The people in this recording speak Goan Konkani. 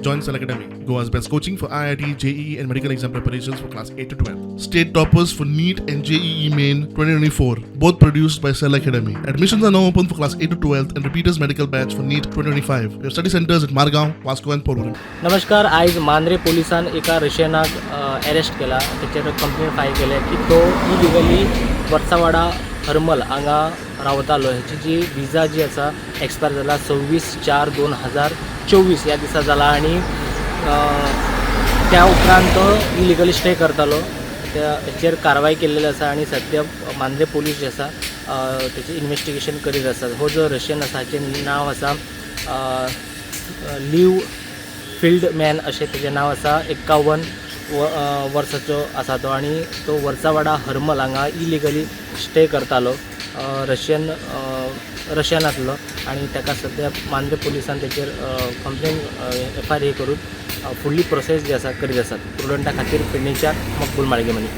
Join Cell Academy, Goa's best coaching for IIT, JEE, and medical exam preparations for class 8 to 12. State toppers for NEET and JEE Main 2024, both produced by Cell Academy. Admissions are now open for class 8 to 12 and repeaters medical batch for NEET 2025. We have study centers at Margao, Vasco, and Porvorim. नमस्कार. आयज मांद्रे पोलिसान एका रशियनाक अरेस्ट केला. तेचेर कंप्लेन फायल केल्या की तो इलिगली वर्सावाडा हरमल हांगा रावतालो. हेची जी विजा जी आसा एक्सपायर जाला 26/4/2024 ह्या दिसा जाला आनी त्या उपरांत तो इलिगली स्टे करतालो. त्या हेचेर कारवाय केल्लेली आसा आनी सद्या मांद्रे पोलीस जे आसा तेचें इन्वेस्टिगेशन करीत आसात. हो जो रशियन आसा हाचें नांव आसा लीव फिल्ड मॅन अशें तेजें नांव आसा. 51 वर्साचो आसा तो आनी तो वर्सावाडा हरमल हांगा इलिगली स्टे करतालो. रशियन रशियन आसलो आनी ताका सद्या मांद्रे पोलिसान तेचेर कंप्लेन एफ I R करून फुडली प्रोसेस जी आसा करीत आसात. प्रुडंटा खातीर पेडणेच्यान मकबूल माळगेमनी.